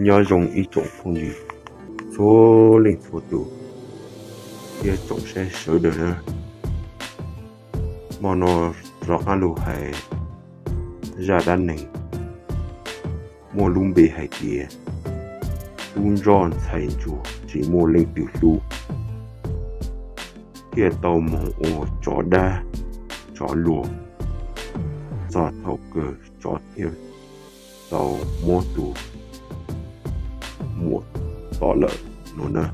Nyob zoo ib tsoom phooj ywg txhua leej txhua tus thiab tsoom saib sawv daws na. Hmo no rov qab los hais zaj dab neeg muaj lub npe hais tias tub ntsoj ntxhais ntsuag tsis muaj leej twg hlub, thiaj tau moog ua tsov dab tsov luag, txog thaum kawg tsov thiaj tau muab tus muam tom lawm no na.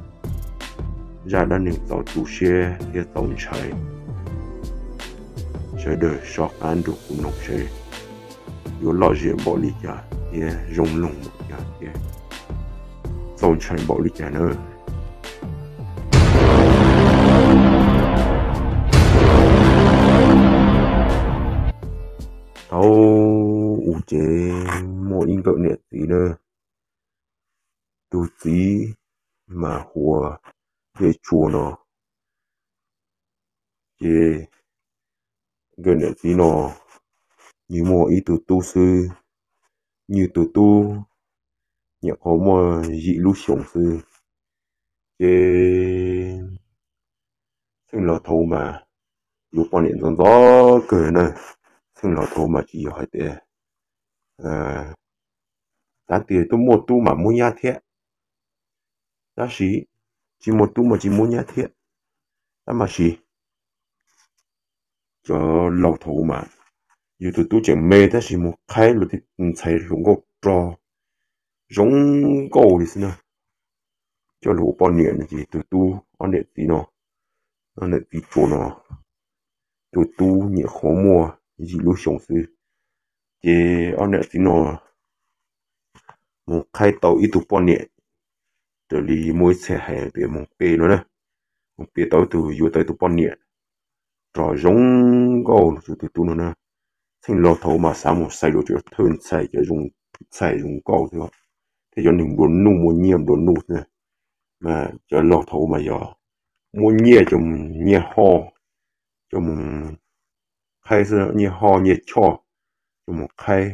Zaj dab neeg txaus tu siab thiab txaus ntshai, sawv daws soj qab nrug kuv noog seb yuav lom zem npaum li cas thiab zoo mloog npaum li cas thiab txaus ntshai npaum li cas na. Thaum ub ces muaj ib nkawm niam txiv na, tus txiv mas hu ua Yawm Tsua no. Ces nkawm niam txiv no nws muaj ib tug tub xwb, nws tus tub nyuam qhuav muaj yim lub xyoos xwb. Ces txheej laug thaum ub mas yuav poj niam ntxov ntxov kawg na. Txheej laug thaum ub mas tsis yog hais tias, tab sis twb muaj tub mas muaj nyab thiab, tab sis tsis muaj tub mas tsis muaj nyab thiab. Tab mas sis cov laug thaum ub mas yus tus tub tseem me tab sis mus qhaib luag tej ntxhais hluas nkauj rog zoo nkauj li xwb na, coj los ua poj niam no ces tus tub ob niam txiv no, ob niam txiv Tsua no, tus tub nyuam qhuav muaj yim lub xyoos xwb. Ces ob niam txiv no mus qhaib tau ib tug poj niam, raws li muaj ib txhia hais tias mus pe no na, mus pe tau ib tug, yuav tau ib tug poj niam rog zoo nkauj rau tus tub no na. Txheej laug thaum ub mas xav mus xaiv luag cov thawj ntxhais, cov zoo ntxhais zoo nkauj thiab, thiab cov neeg nplua nuj muaj nyiaj nplua nuj xwb na. Mas cov laug thaum ub mas yog muaj nyiaj coj mus, nyiaj ho coj mus qhaib xwb, nyiaj ho nyiaj choj coj mus qhaib,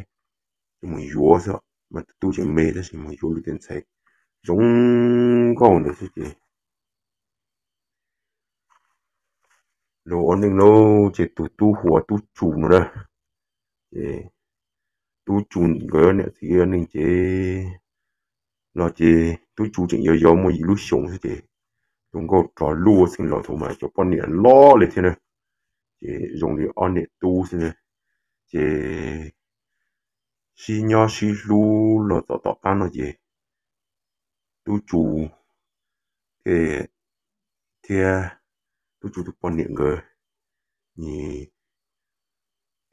coj mus yuav xwb. Mas tus tub tseem me tab sis mus yuav luag tej ntxhais zoo nkauj ntawd xwb ces luag ua neej lauj, ces tus tub hu ua Tub Tsu no na. Ces Tub Tsu nkawd niam txiv ua neej ces los ces Tub Tsu tseem yog yog muaj yim lub xyoos xwb ces zoo nkauj rog luaj, txheej laug thaum ub mas cov poj niam loj li thiab na, ces zoo li ob niam tub xwb na. Ces sib nyob sib hlub los txog tom qab no ces Tub Tsu thiab, thiab Tub Tsu tus poj niam nkawd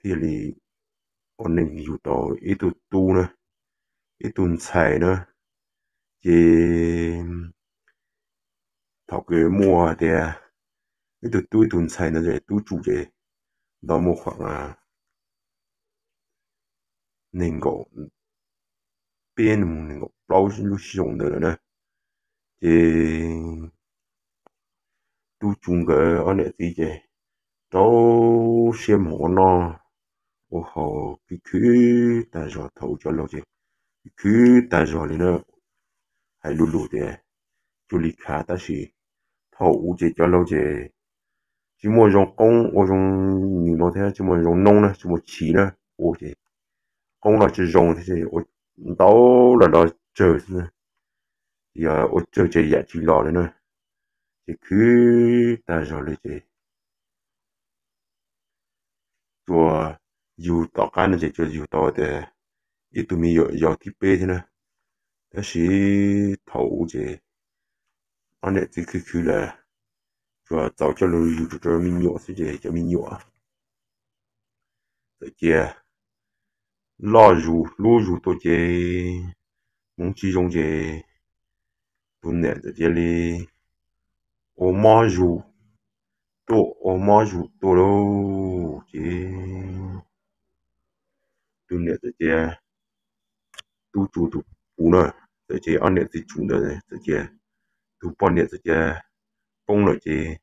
thiaj li ua neej yug tau ib tug tub na, ib tug ntxhais na. Ces thaum kawg muaj tias ib tug tub ib tug ntxhais ntawd ces Tub Tsu ces nto muaj khuam nees nkaum peb nees nkaum plaub lub xyoo ntawd lawm na. Ces Tub Tsu nkawd ob niam txiv ces rau siab mus ua noj ua haus khwv khwv tag zog, thaum ub cov laug ces khwv khwv tag zog li na. Hais lus lus tias cuag li khav tab sis thaum ub ces cov laug ces tsis muaj zoo qoob ua zoo nim no thiab, tsis muaj zoo noob na, tsis muaj chiv na, ua ces qoob los tsis zoo thiab, ua ntau los los tsawg xwb na, yog ua tsawg ces yam tsis los li na. Ces khwv tag zog li ces tsuas yug tom qab no ces tsuas yug tau tias ib tug me nyuam yaus thib peb thiab na. Tab sis thaum ub ces ob niam txiv khwv khwv lawm, tsuas txaus coj los yug rau me nyuam xwb ces cov me nyuam txawm cia loj zus hlub zus tuaj ces hmoov tsis zoo ces tus niam txawm cia li ua mob zus tuaj ua mob zus tuaj lauj. Ces tus niam txawm cia, Tub Tsu tus pub na, txawm cia ob niam txiv tsum ntawd txawm cia tus poj niam txawm cia poob lawm ces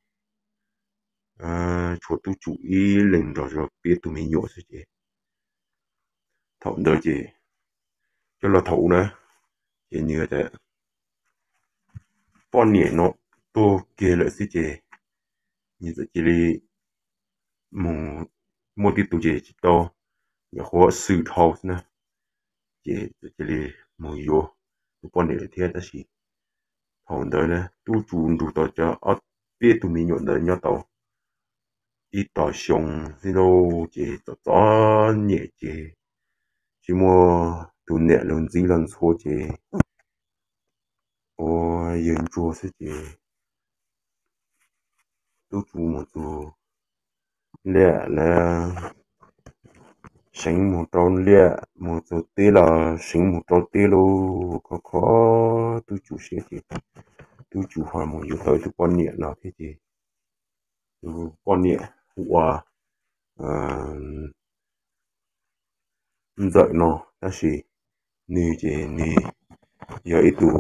tshuav Tub Tsu ib leeg nrog rau peb tug me nyuam xwb ces thaum ntawd ces cov laug thaum ub na, Ces nws tias poj niam no tuag kiag lawm xwb ces nws txawm cia li mus muaj tej tus ces tsis tau, nyuam qhuav xwm dhau xwb na, ces txawm cia li mus yuav tus poj niam lawm thiab. Tab sis thaum ntawd na tub tsu nrug tau cov ob peb tug me nyuam ntawd nyob tau ib tom xyoo xwb lauj. Ces txom txom nyem ces tsis muaj tus niam los ntxiv los ntxhua ces ua yawg ntsuag xwb ces tub tsu mus txug liaj lawm, seev mus rau liaj, mus txug teb los seev mus rau teb lauj. Khov kho tub tsu siab ces tub tsu ho mus yuav tau ib tug poj niam los thiab ces tus poj niam hu ua Ntxawm no, tab sis nws ces nws yog ib tug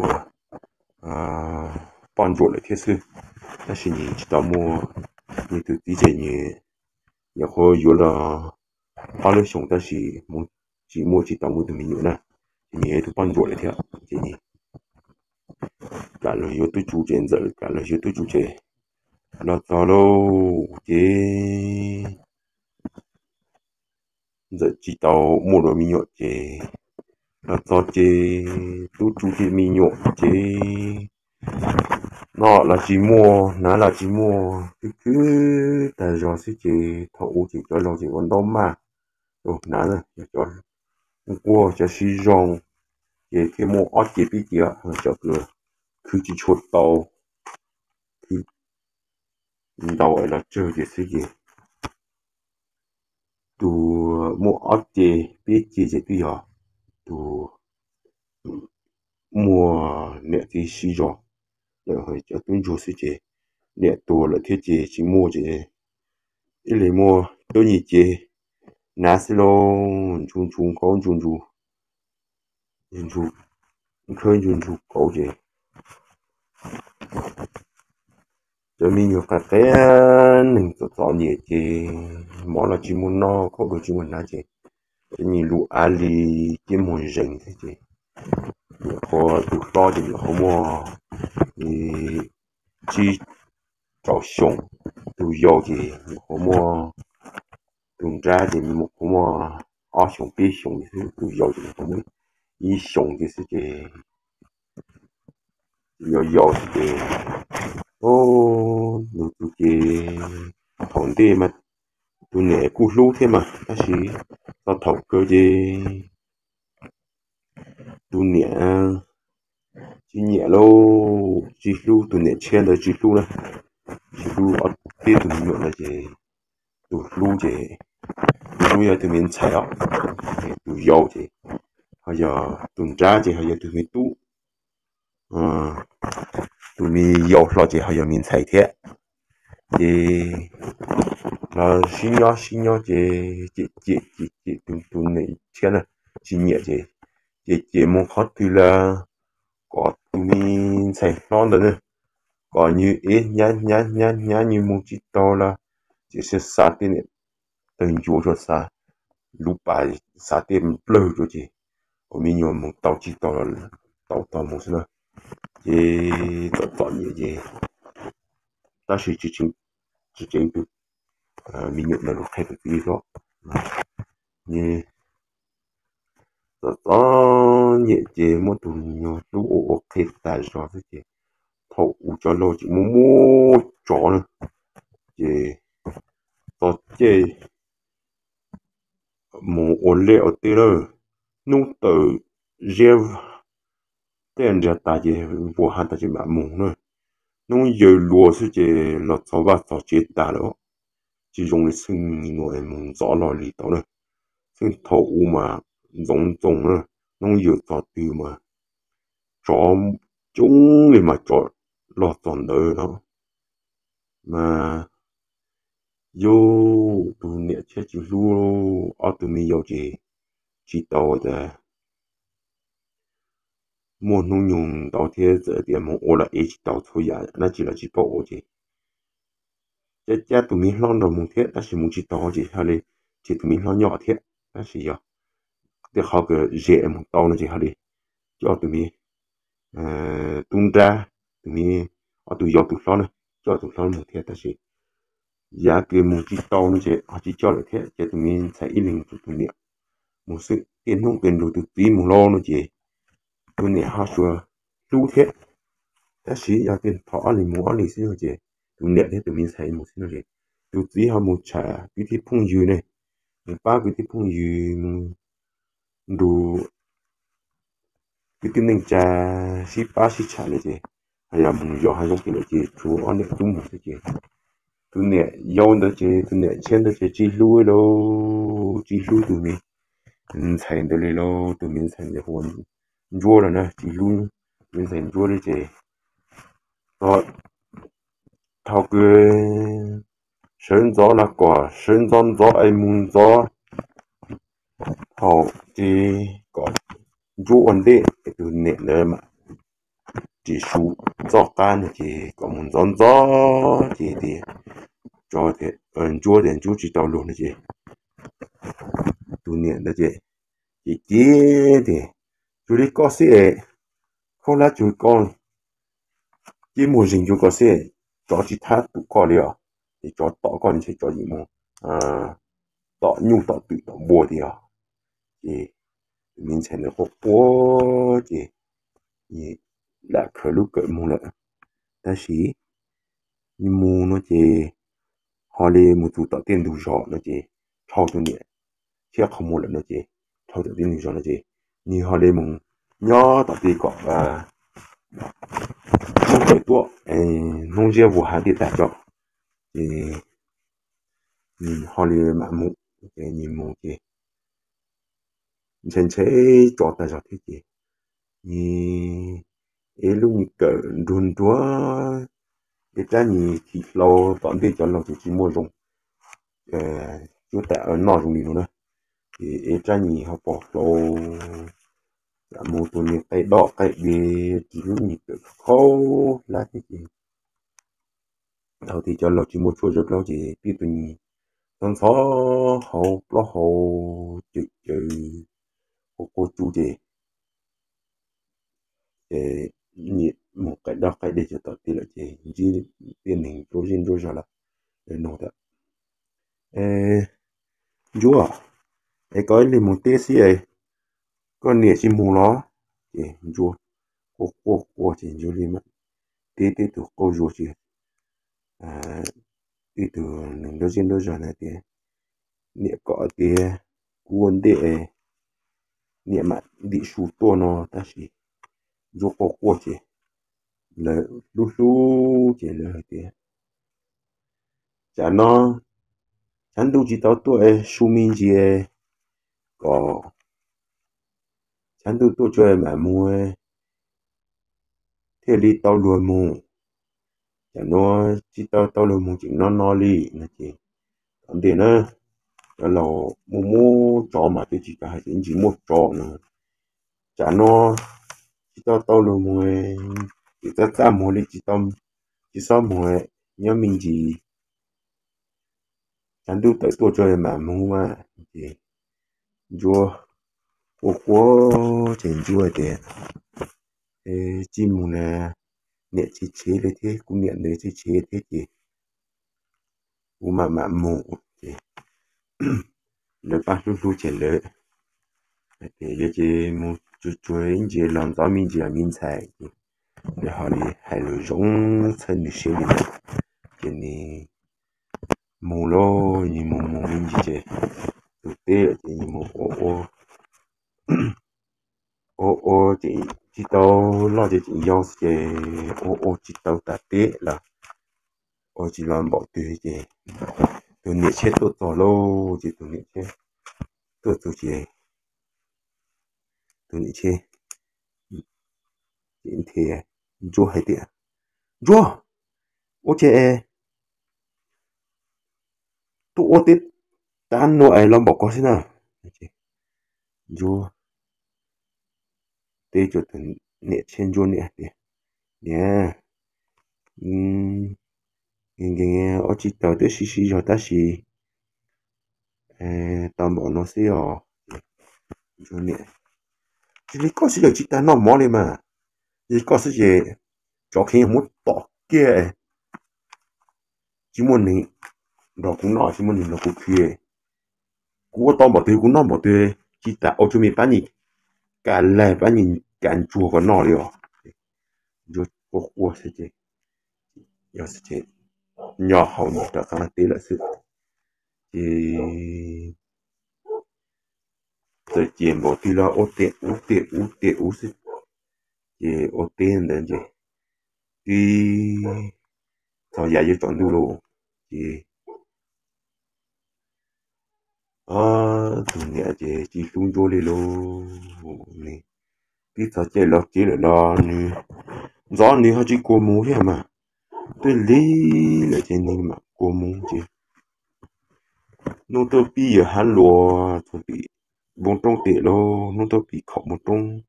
poj ntsuam lawm thiab xwb, tab sis nws tsis tau muaj, nws tus txiv ces nws nyuam qhuav yuav los ob lub xyoos tab sis tsis muaj, tsis tau muaj tus me nyuam na, ces nws yog ib tug poj ntsuam lawm thiab ces nws kam los yuav tub tsu ces Ntxawm kam los yuav tub tsu ces los txog lauj ces Ntxawm tsis tau muaj dua me nyuam ces los txog ces tub tsu thiaj me nyuam ces noj los tsis muaj, hnav los tsis muaj, khwb khwb tag zog xwb ces thaum ub ces cov laus ces ua ntaub maj rau hnav, yog cov nquag cov siv zoo ces thiaj muaj ob ce peb ce, cov kws khwb tsis tshua tau, khwb ntau es los tsawg ces xwb ces tus muaj ob ce peb ce ces twb yog tus muaj niam txiv siv zog lawm, cov tub ntsuag xwb ces niam tuag lawm thiab ces tsis muaj ces ib leeg muaj tub nyias ce hnav xwb lauj, ntsu ntsu nkaub ntsu ntsu, ntsu nkhawb ntsu ntsu kauv ces cov me nyuam qas qia neeg txom txom nyem ces mov los tsis muaj noj, khaub dua tsis muaj hnav ces cov nyias lub av li ces muag zees thiab ces nyuam qhuav tus hlob ces nyuam qhuav muaj li tsib rau xyoo, tus yau ces nyuam qhuav muaj, tus nrab ces nyuam qhuav muaj ob xyoos peb xyoos xwb, tus yau ces nyuam qhuav muaj ib xyoos thiab xwb ces yau yau xwb ces nws tus ces thaum ntej mas tus niam kuj hlub thiab mas tab sis txog thaum kawg ces tus niam tsis nyiam lauj, tsis hlub, tus niam tshiab ntawd tsis hlub na, tsis hlub ob peb tug me nyuam ntawd ces tus hlub ces tus hlub yog tus me ntxhais os, tus yau ces ho yog tus nrab ces ho yog tus me tub, tus me yau hlo ces ho yog me ntxhais thiab. Ces los sib nyob sib nyob ces cem cem cem cem tus niam tshiab na, tsis nyiam ces cem cem mus qhov twg los kom tus me ntxhais hlob ntawd na, kom nws ev hnyav hnyav hnyav hnyav nws mus tsis taus los ces xav xav tej niam tawg ncuav, xav xav lub pas, xav tej nplawg rau ces ua me nyuam mus tau tsis tau los tau tau mus xwb na. Ces txom txom nyem ces tab sis tsis tseev tus me nyuam ntawd los qhia tus txiv hlob. Txom txom nyem ces muab tus me nyuam hlub ua ua qhia tas zog xwb ces thaum ub cov laus ces muaj muaj tsov na, ces txog caij mus ua liaj ua teb lawm, hnub tawm ziab tej nriag tas ces npua has tas ces mam mus na. Hnub yawg luas xwb ces los txog vaj txog tsev tas lawm, tsis zoo li xwb, mus ntxov los li tau na. Xwb thaum ub mas ntxoov ntxoo na, hnub yawg txog twg mas tsov coob li mas tsov los txog ntawd no mas yus tus niam tshiab tsis hlub ob tug me yau ces tsis tau tas muaj hnub nyoog ntau thiab txawm tias mus ua los ev tsis tau txhua yam dab tsi los tsis paub ua ces cab cab tus me hlob nrog mus thiab tab sis mus tsis tau ces ho li ces tus me hlob nyob thiab tab sis yog tej qhov kws ze mus tau no ces ho li coj tus me tub nrab, tus me, ob tug yau tus hlob na, coj tus hlob mus thiab tab sis yav kws mus tsis tau no ces ho tsis coj lawm thiab ces tus me ntxhais ib leeg mus rau tus niam mus xwb. Tej hnub kws nrug tus txiv mus lawm no ces tus niam ho tsuas hlub thiab, tab sis yog tej thaum ob leeg mus ob leeg xwb no ces tus niam thiab tus me ntxhais mus xwb no ces tus txiv ho mus tsham kwv tij phooj ywg ne, mus pab kwv tij phooj ywg, mus nrug kwv tij neej tsa sib pab sib tsham lawm ces, ho yog mus yos hav zoov tim lawm ces tshuav ob niam tub mus xwb ces tus niam yau ntawd ces tus niam tshiab ntawd ces tsis hlub lawm, tsis hlub tus me ntxhais ntawd li lawm. Tus me ntxhais ntawd hu ua Ntsuab lawm na, tsis hlub tus me ntxhais Ntsuab li ces thaum kws sawv ntxov los kom sawv ntxov ntxov es mus ntxov, thaum ces kom Ntsuab ua ntej es tus niam ntawd mam ris su txoj qab no ces kom mus ntxov ntxov ces tias, Ntsuab tias Ntsuab tsis tau luag no ces tus niam ntawd ces ces ces tias, Cuag li koj xwb es, khaub hlab cuag li koj, ces muaj zeeg cuag koj xwb, tsov tsis thab tus koj li os, ces tsov tom koj ntshe tsov yeej mus tom nyuj tom twm tom npua tiag. Ces tus me ntxhais ntawd quaj quaj ces lam khaws lub kawm mus lawm. Tab sis mus no ces ho li mus txog tom tej ntug zos no ces dhau tus niam tshiab qhov muag lawm no ces, dhau tom tej ntug zos no ces nws ho li mus nyob tom tej kom hnub tawm tuaj, hnub ziab vus hav tiaj tag tso, ces nws ho li mam mus, ces nws mus ces ntshe ntshe tsov tag zog thiab ces nws ev lub me kawm nruag nruag, ev rab nyuag thim hlau, tom ntej cov laus ces tsis muaj zoo cuab tam noj zoo li no na, ces ev rab nyuag ho pom hlau, lam mus tus niag qaij doj qaij de, ris lub me kawm khaub hlab thiab ces thaum twg cov laus tsis muaj tshuaj zov plaub ces pib tus niag ntxhov ntxhov hauv plaub hau, cawm cawm, quaj quaj tsuj ces ces mus qaij doj qaij de tso tom tej lawm ces ntsib tej neeg nruab zej nruab zog lawm, nug tias, Ntsuab, es koj ib leeg mus teb xwb es koj niam tsis mus los? Ces Ntsuab quaj quaj quaj ces Ntsuab li mam teb teb tus qauj zuag tsis teb tus neeg nruab zej nruab zog na tias, Niam kom tias kuv ua ntej, niam mam ntim su tuaj no tab sis Ntsuab quaj quaj ces lawv hlub hlub ces lawv hais tias, Tsam no tshav ntuj tsis tau tuaj es su me ntsis kom tshav ntuj tuaj tso mam mus thiaj li tau luag mus. Tsam no tsis tau tau luag mus tseem no no li no ces tom ntej na, cov laus muaj muaj tsov mas twb tsis kam hais tias ntsis muaj tsov no. Tsam no tsis tau tau luag mus, ces txaj txaj muag li tsis txhob mus, nyob me ntsis, tshav ntuj tawm tuaj tso mam mus mas. Ces Ntsuab quaj quaj ces Ntsuab tias, Tsis mus na, niam tshev tshev li thiab kuv niam ntawd tshev tshev thiab ces kuv mam mam mus. Ces lawv pab hlub hlub ces lawv hais tias, Yog ces mus tsuag tsuag ib ntsis los ntxov me ntsis os me ntxhais. Ces lawv ho li hais lus zoo txhawb nws siab li ntawd. Ces nws mus lauj, nws mus mus me ntsis ces tus teb lawm ces nws mus ua ua ua ua ces tsis tau loj ces tseem yau ces ua ua tsis tau tas teb los ua tsis los npaum twg ces tus niam tshiab tuaj txog lauj. Ces tus niam tshiab tuaj txog ces tus niam tshiab ces nthe Ntsuab hais tias, Ntsuab, ua cas tuaj ua teb tag no es los npaum ko xwb na? Ntsuab teb rau tus niam tshiab Ntsuab niam tias, Niam, nkees nkees ua tsis taus twb sib sib zog tab sis tau npaum no xwb os. Ntsuab niam, Tsis li koj xwb yog tsis tas noj mov li mas. Yog koj xwb ces tsov kheev muab tom kiag, tsis muaj neeg nrog kuv noj, tsis muaj neeg nrog kuv khi. Kuv ua tau npaum twg kuv noj npaum twg, tsis tas ua tsua me pab nyim, ka laig pab nyim ka ntsuag kom noj li os. Ntsuag quaj quaj xwb ces, yog xwb ces nyo hau nyias rov qab teb lawm xwb. Ces txawm ces npaum twg los ua tiam ub tiam ub tiam ub xwb, ces ua teb ntawd ces twb txog yav yuav tsaus ntuj lauj, ces tus niam ces tsis hlub Ntsuag li lauj. Twb txog caij los tsev lawm los nws ntxov nws ho tsis kua muag thiab mas, twb lig lawm ces nws mam kua muag ces hnub tuaj pib yawg hab luas txog tim npoo roob tiam lauj, hnub tuaj pib khaum npoo roob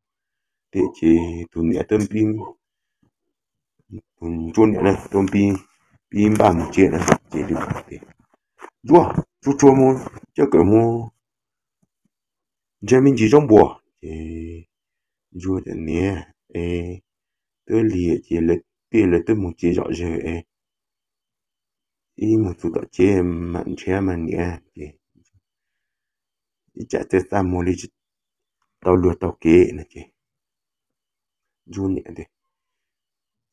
tiam ces tus niam tuaj, tus Ntsuag niam na tuaj pib npaj mus tsev na ces tias, Ntsuag, tsuag tsuag mus, coj kawm mus ntsia me ntsis zaub npua. Ces Ntsuag tias, Niam, es twb lig ces lawv tias lawv twb mus tsev zom zaws es ib mus txog tom tsev mam nrhiav mas niam. Ces ib tsam txaj txaj muag li tsis tau luag taug kev no ces Ntsuag niam tias,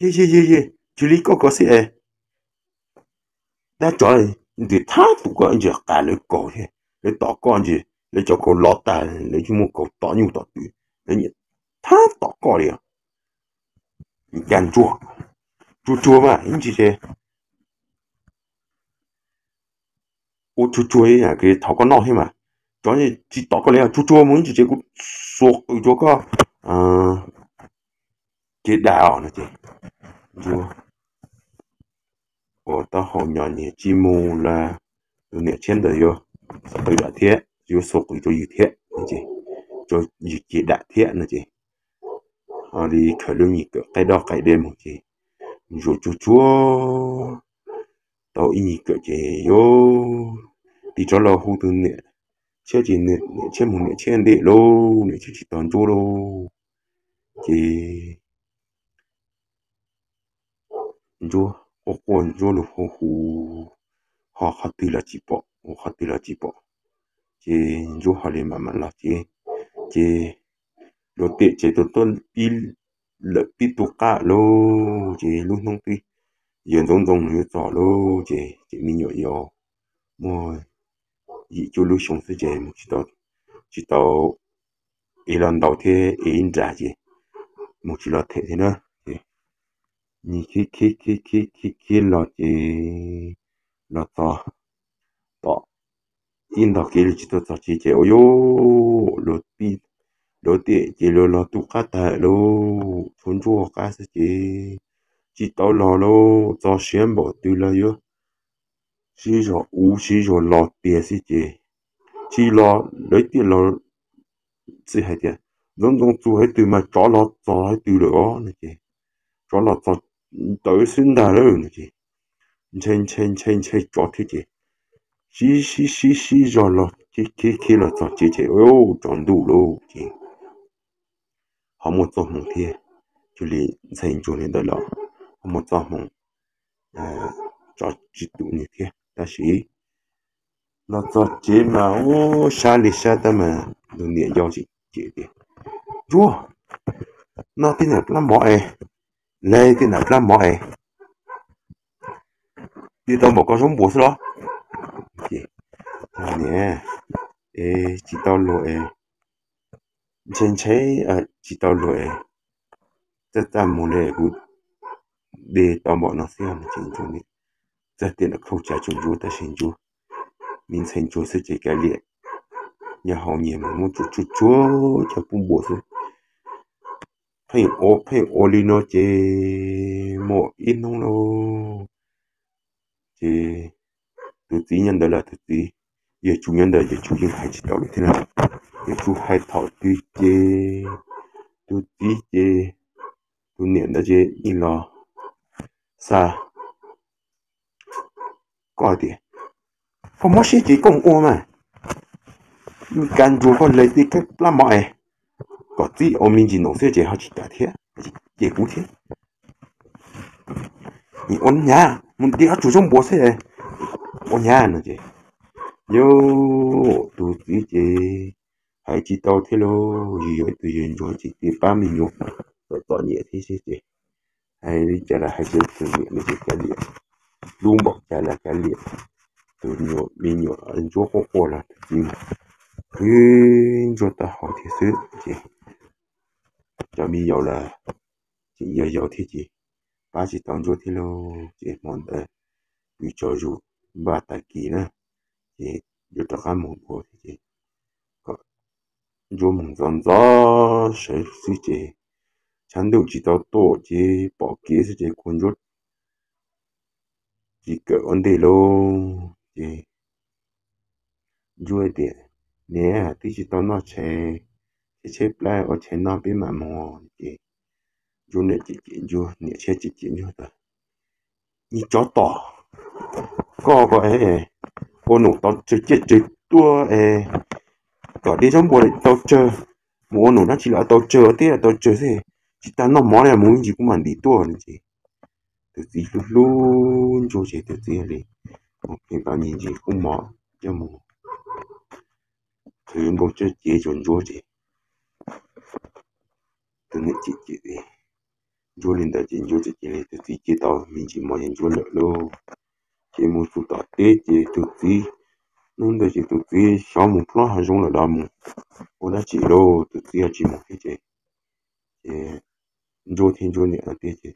Yog yog yog, tsis li koj ko xwb es dab tsov ntws thab tus koj ntsis qas lawv kaus thiab, lawv tom koj ntsis, lawv cov kaus lov tag lawv yeej muaj kaus tom nyuj tom twm, lawv nyiam thab tom koj li os. Cas Ntsuag, tsuag tsuag mas ib ntsis ces ua tsuag tsuag ib yam kev thov koj noj thiab mas, tsov tsis tom koj li, tsuag tsuag mus ib ntsis ces kuv xuas qws rau koj kev dam os no ces Ntsuag ua taub hau nyo nyias tsis mus lawm, tus niam tshiab ntawd yuav xuas qws dam thiab, yuav xuas qws rau yus thiab no ces, rau yus ces dam thiab no ces, ho li khaws lub me nyuam kawm qaib dob qaib dej mus ces Ntsuag tsuag tsuag tau ib me nyuam kawm ces yuav tig rov los hu tus niam tshiab ces niam tshiab mus niam tshiab ntej lauj, niam tshiab tsis tau Ntsuag lauj. Ces Ntsuag quaj quaj, Ntsuag lug hu hu, ho qhov twg los tsis pom, hu qhov twg los tsis pom. Ces Ntsuag ho li mam mam los tsev, ces luag tiam tsev tuaj tuaj pib, lawm pib tu qab lauj, ces lub hnub twb yuav ntxoov ntxoo yuav txog lauj, ces ces me nyuam yaus muaj yim cuaj lub xyoo xwb ces mus tsis tau, tsis tau ev los ntaus thiab ev ib nra ces mus tsis los them thiab na. Ces nws khiav khiav khiav khiav khiav los ces los txog tom ib ntog kev li tsis tau txog tsev ces ua yuav luag tiam ces luag los tu qab tag lauj, tshuav Ntsuag qab xwb ces tsis tau los lauj, txog siav npaum twg los yuav sib zog ub sib zog los tiag xwb ces tsis los lawv tias los txij hais tias ntxoov ntxoo txug haiv twg mas tsov los txog haiv twg lawm os no ces tsov los txog ntawd xwb ntag lauj no ces ntshai ntshai ntshai ntshai tsov thiab ces sib sib sib sib zog los khiav khiav los txog tsev ces ua tsaus ntuj lauj ces ho muaj txoj hmoo thiab, cuag li ntxhais ntsuag li ntawd los ho muaj txoj hmoo tsov tsis tus nws thiab. Tab sis los txog tsev mas ua sab li sab tab mas tus niam yau tseem cem tias, Ntsuag, noj tej nam plab mov es, hle tej nam plab mov es, hle tau npaum ko zaub npua xwb los? Ces, Niam, es tsis tau luag es, ntshai ntshai tsis tau luag es, txaj txaj muag li kuv hle tau npaum no xwb no ces Ntsuag, txawm tias nam khauj tsa tsuag Ntsuag tab sis Ntsuag, me ntxhais ntsuag xwb ces kav liam, nyob hauv nyias mas muab tsuag tsuag tsuag cov pub npua xwb. Pheej ua pheej ua li no ces muaj ib hnub lauj, ces tus txiv nyob ntawd los tus txiv, yawg Tsu nyob ntawd yawg Tsu yeej hais tsis tau lawm thiab na. Yawg Tsu hais thaum twg ces tus txiv ces tus niam ntawd ces ib los xa koj tias, koj mob siab ces koj mus ua mas, kav Ntsuag koj hle tej kab plab mov es kom txib ua me ntsis noo xwb ces ho tsis kam thiab. cem kuv thiab. Ua hnyav mus de ob tug zaub npua xwb, ua hnyav no ces, yog tus txiv ces hais tsis tau thiab lauj, yog ib tug yawg ntsuag ces cia pab me nyuam txom txom nyem thiab ces hais li cas los hais tsis tau, tus niam no ces kav liam, hlub npaum cas los kav liam, tus me nyuam ntsuab quaj quaj los tus txiv khwv ntsuab taub hau thiab xwb ces cov me yaus los tseem yau yau thiab ces pab tsis tau ntsuab thiab lauj. Ces hmo ntawd pw tsaug zog, npaj tag kis na, ces yuav rov qab mus ua thiab ces kom ntsuab mus ntxov ntxov sawv xwb ces tshav ntuj tsis tau tuaj ces pom kev xwb ces kua ntsuab tsis kawm ua ntej lauj. Ces ntsuab tias, niam, twb tsis tau noj tshais, tshaib tshaib plab ua tshais noj peb mam mus. Ces ntsuab niam cem cem ntsuab, niam tshiab cem cem ntsuab tias, me tsov tom, koj ko ua num tau tsawg ciaj tsawg tuaj es kom de zaub npua tau tsawg, mus ua num dab tsi los tau tsawg, ua teb los tau tsawg xwb, tsis tas noj mov li mus ib ntsis kuv mam ntim tuaj no ces tus txiv hlub hlub ntsuab ces tus txiv li mus pheej tau me ntsis kub mov coj mus qhwv nplooj tsawb cev rau ntsuab ces tus niam cem cem ntsuab li ntawd ces ntsuab txawm cia li tus txiv cev tau me ntsis mov ces ntsuab lawm lauj. Ces mus txog tom teb ces tus txiv, hnub ntawd ces tus txiv xyov mus plob hav zoov lawm los mus ua dab tsi lauj, tus txiv ho tsis mus thiab ces, ces ntsuab thiab ntsuab niam no tiag ces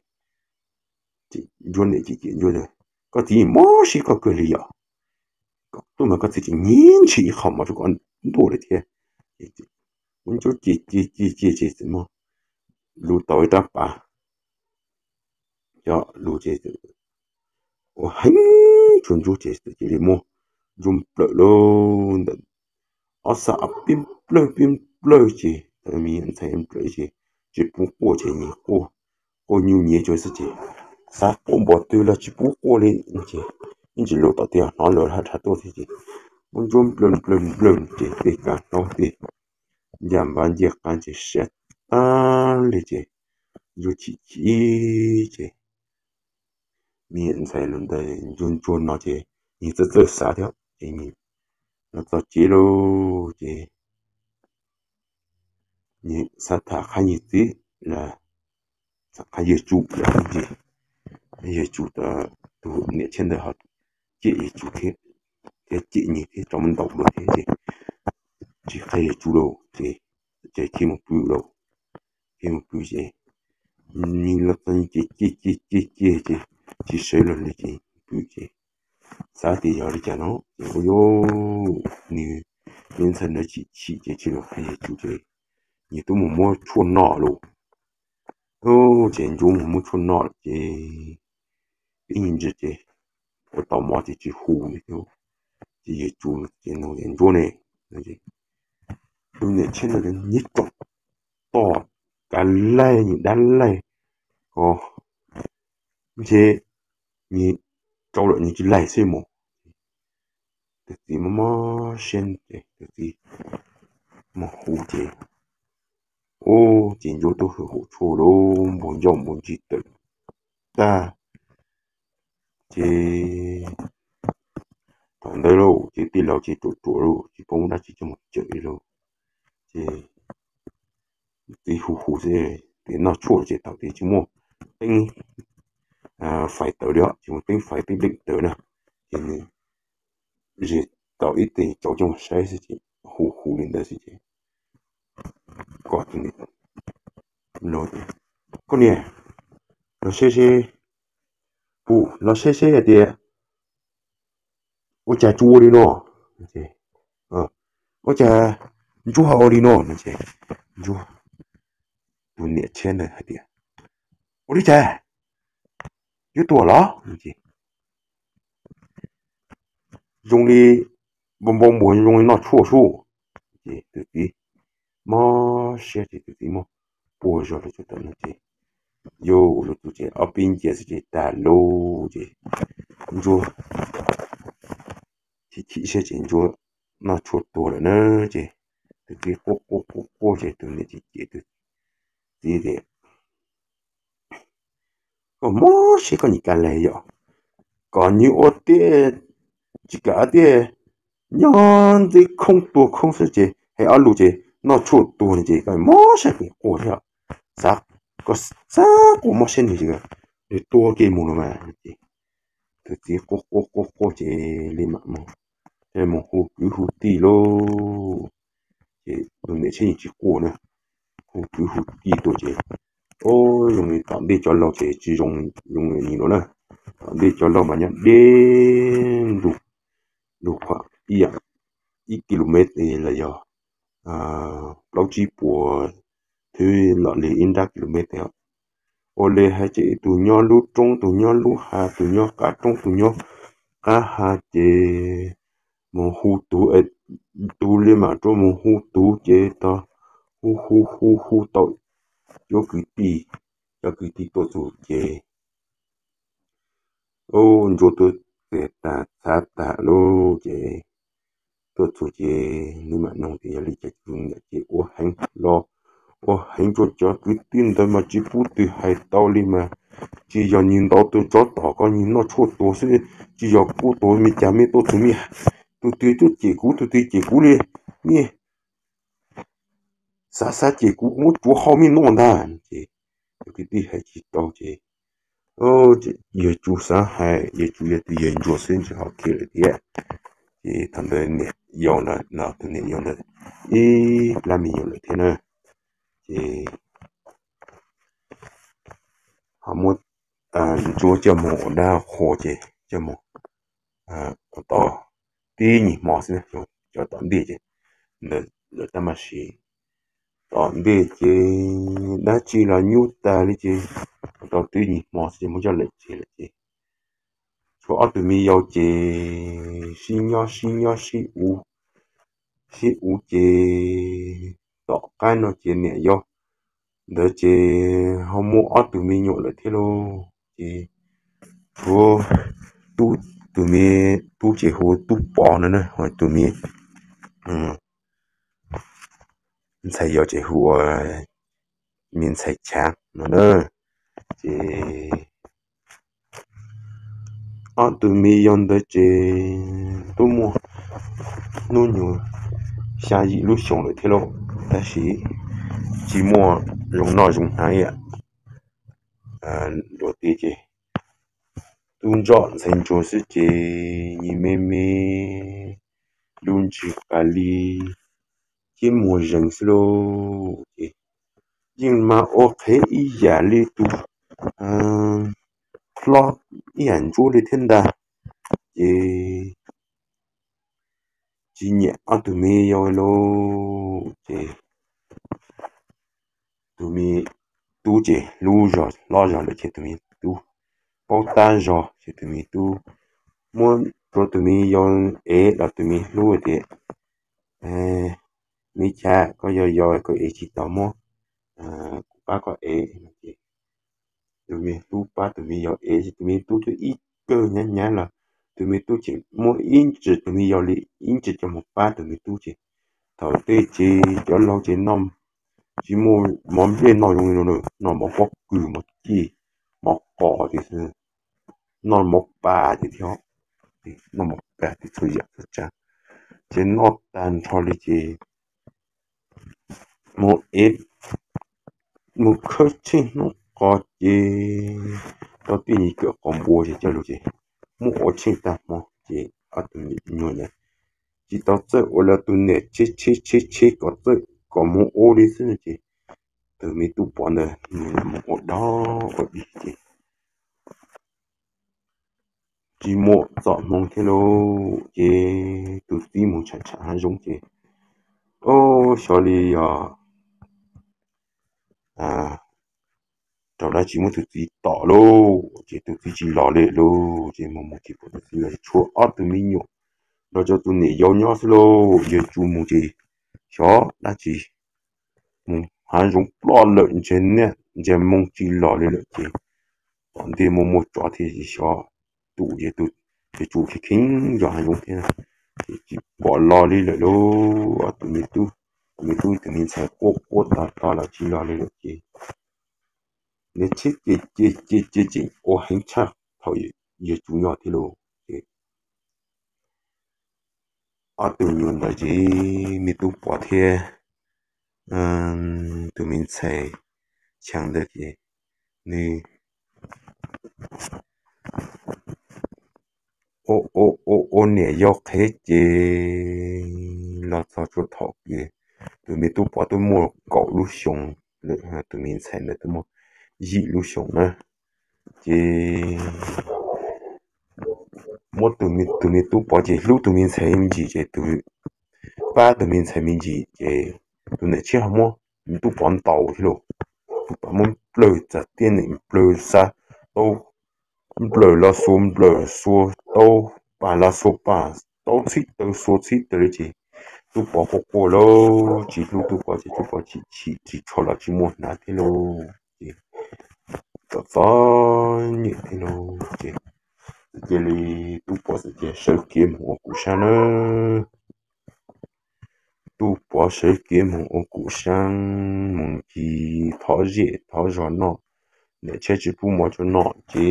ntsuab niam cem cem ntsuab tias, koj txiv mob siab koj kawg li yom, tuaj mas koj txiv tseem nyiag ntshis ib qho mov rau koj ntuj lawm thiab. Ntsuab cem cem cem cem ces txawm muab lub tau ib rab pas coj lug ces ua heev rau ntsuab ces txawm cia li muab ntsuab nplawm lauj. Ntawm ob sab pib nplawg pib nplawg ces me ntxhais nplawm ces tsis pub quaj ces nyias quaj, quaj nyuj nyiav cuag xwb ces xav quaj npaum twg los tsis pub quaj li no ces yeej tsis lus tom tiag, hnov lawv hais rhav tuaj thiab ces muab ntsuab nplawg nplawg nplawg ces tej kab hnaub tej ncaj npab ncaj qab ces siav tag li ces ntsuab chim chim ces me ntxhais los ntawd ntsuag ntsuag no ces nws txawj txawj xav thiab ces nws los txog tsev lauj ces nws xav tham qhab nws txiv los tham qhab yawg Tsu lawm ces yawg Tsu, tus niam tshiab ntawd ho cem yawg Tsu thiab, thiab cem nws thiab tso muab ntaus dua thiab ces tsis qhia yawg Tsu lauj ces ces thiaj mus pw lauj. Thiaj mus pw ces nws los txog ces cem cem cem cem ces tsis sawv los li ces pw ces xav tias yog li cas no ces ua yuav nws, nws ntxhais ntawd chim chim ces tsis los qhia yawg Tsu ces nws twb mus muab tshuaj noj lauj. Ces ntsuab mus muab tshuaj noj lawm ces ib ntsis ces ua tau mov ces tsis hu li thiab. Ces yawg Tsu ces nug tias ntsuab ne, tus niam tshiab ntawd nyiam tsoom toj kav laig nyiam dab laig ko ntshe nws tsau lawm nws tsis laig xwb mus. Tus txiv mob mob siab ces tus txiv mus hu ces ub ces ntsuab tuaj hwm hum tshuaj lauj, npog ncauj npog ntsis tawm tag ces thaum ntawd lauj ces tij laug ces ruam ruam lauj tsis paub muab dab tsi coj mus cawm li lauj. Ces txiv hu hu xwb tias noj tshuaj ces thaum tias tsis muaj teeb fais tawv li os, tsis muaj teeb fais teeb deem tawv na, ces nws zis tau ib teg tsau coj mus saib xwb ces hu hu li ntawd xwb ces kom tus niam, koj niam, los saib seb, hu los saib seb hais tias ua cas tsuas ua li no, ua cas ntsuab ho ua li no no ces ntsuab, tus niam tshiab ntawd hais tias ua li cas, yuav tuag los? Zoo li npau npau npuas zoo li noj tshuaj sub. Ces tus txiv mob siab ces tus txiv muab puag zog rau tsuas tawm no ces yus lub tus ces ob peb nciab xwb ces tag lub ces ntsuab chim chim siab ces ntsuab noj tshuaj tuag lawm na. Ces tus txiv quaj quaj quaj quaj ces tus niam ces cem tus txiv tias Ua mob siab koj nyiam ka le yom, kom nyias ua tiag, tsis kam tiag, nyob ntxib khoob tuag khoob xwb ces hais ob lus ces noj tshuaj tuag no ces koj mob siab quas thiab. Xav, koj xav quas mob siab nws ces nws tuag kiag mus no mas. Ces tus txiv quaj quaj quaj quaj ces li mam mus, mus hu kwv hu tij lauj. Ces tus niam tsev yeej tsis quaj na, hu kwv hu tij tuaj ces, o, zoo li tom ntej cov laug ces tsis zoo, zoo li no na. Tom ntej cov laug mas nyob deb ntug, lug khuam ib yam ib kilomev los yog plaub tsib puas, twb los li ib nrab kilomev os. Ua li hais ces tus nyob lub roob, tus nyob lub hav, tus nyob qab roob, tus nyob qab hav ces mus hu tus, tus li mam rov mus hu tus ces tau hu hu hu hu tau cov kwv tij, cov kwv tij tuaj txug ces, u, ntsuag tuaj txias tag txhav tag lauj ces tuaj txug ces nws mam noog tias yog li cas tus niam ces ua heev los, ua heev rua cov kwv tij ntawd mas tsis pub twg hais tau li mas, tsis yog nyias ntaus tus tsov tom koj nyias noj tshuaj tuag xwb, tsis yog kuv tuag me cas me tuaj txug me, tus twg tuaj cem kuv, tus twg cem kuv li, me xav xav cem kuv, kuv muab tsuav hau me noj ntag. Ces cov kwv tij hais tsis tau ces, yawg Tsu xav hais, yawg Tsu yog tus yawg ntsuag xwb ntshe ho khiav lawm thiab. Ces thaum ntawd niam yau ntawd, tus niam yau ntawd ib plab me nyuam lawm thiab na. Ces ho muab ntsuag coj mus ua dab qhua ces coj mus ua tau tib nyuag hmo xwb, cov tom ntej ces ntawd lawv tab mas sim tom ntej ces dab tsi los nyuaj tag li ces ua tau tib nyuag hmo xwb ces muab coj lawm tsev lawm ces tshuav ob tug me yau ces sib nyob sib nyob sib ua, sib ua ces tom qab no ces niam yau ntawd ces ho muaj ob tug me nyuam lawm thiab lauj. Ces tshuav tub, tus me tub ces hu ua Tub Pov no na, ho tus me ntxhais yau ces hu ua me ntxhais Chav no na. Ces ob tug me yau ntawd ces twb muaj hnub nyoog xya yim lub xyoo lawm thiab lauj, tab sis tsis muaj zoo noj zoo hnav ib yam luag tej ces tub ntsoj ntxhais ntsuag xwb ces nyias me me lub ntsws pas li thiab muag zees xwb lauj. Ces yeej mas ua qhev ib yam li tus hlob ib yam ntsuab li thiab ntag. Ces tsis nyiam ob tug me yau lauj. Ces tus me tub ces hlub zog hlob zog lawm ces tus me tub paub tab zog ces tus me tub muab rau tus me yau ev los tus me hlub tias, me Chav, koj yog yau koj ev tsis tau, muab kuv pab koj ev. Ces tus me tub pab tus me yau ev ces tus me tub twb ib kawg nyab nyab los tus me tub ces muab ib ntsis tus me yau li ib ntsis coj mus pab tus me tub ces thaum tej ces cov laug ces noj tsis muaj mov nplej noj zoo li no, noj mov pob kws mov cij mov qos tias xwb, noj mov pas tias thiab, noj mov pas tias txhua yam txhua tsav. Ces noj tag nrho li ces mus ev, mus khawb tsheej hnub qos ces tau tej nyuag kawm qos npua ces coj lug ces muab ua tsheej tag hmo ces ob tug me nyuam ntawd tsis tau txawj ua li tus niam tshev tshev tshev tshev kom txawj kom mus ua li xwb no ces tus me tub Pov ntawd nws mus ua dog ua dig ces tsis muaj txoj hmoo thiab lauj. Ces tus txiv mus tsham tsham hav zoov ces, o, xyov li yog rau dab tsi muab tus txiv tom lauj, ces tus txiv tsis los li lauj. Ces mus mus tsis pom tus txiv los, tshuav ob tug me nyuam nrog rau tus niam yau nyob xwb lauj. Yawg Tsu mus ces xyov dab tsi mus hav zoov ploj lawm, ntshe niaj ntshe moo tsis los li lawm ces tom ntej muaj muaj tsov thiab ces xyov tus ces tus ces Tsu kheev kheev yog hav zoov thiab ces tsis pom los li lawm lauj. Ob tug me tub, tus me tub tus me ntxhais quaj quaj tog tog los tsis los li lawm ces nws tsheb ces ces ces ces tseem ua heev tshaj thaum yawg Tsuv nyob thiab lauj. Ces ob tug nyuag ntawd ces me tub Pov thiab tus me ntxhais Cheev ntawd ces nws ua niam yau qhev ces los txog txhua thaum ces tus me tub Pov twb muaj kaum lub xyoo, tus me ntxhais ntawd twb muaj yim lub xyoo na. Ces muab tus me tub Pov ces hlub tus me ntxhais me ntsis ces tus pab tus me ntxhais me ntsis ces tus niam tshiab ho muab me tub Pov ntaus thiab lauj. Tus pab muab nplawg txas tiaj neem nplawg xa taub, nplawg los xuas nplawg xuas taub, pam los xuas pam, taub txhib taw xuas txhib taw li ces tub Pov quaj quaj lauj, tsis hlub tub Pov ces tub Pov chim chim tsis tshua los tsis muaj hnav thiab lauj. Ces txom txom nyem thiab lauj ces txawm cia li tub Pov txawm cia sawv kev mus ua kuv sab nawb. Tub Pov sawv kev mus ua kuv sab, mus ncig thov zej thov zos noj, niam tshiab tsis pub mov tsua noj ces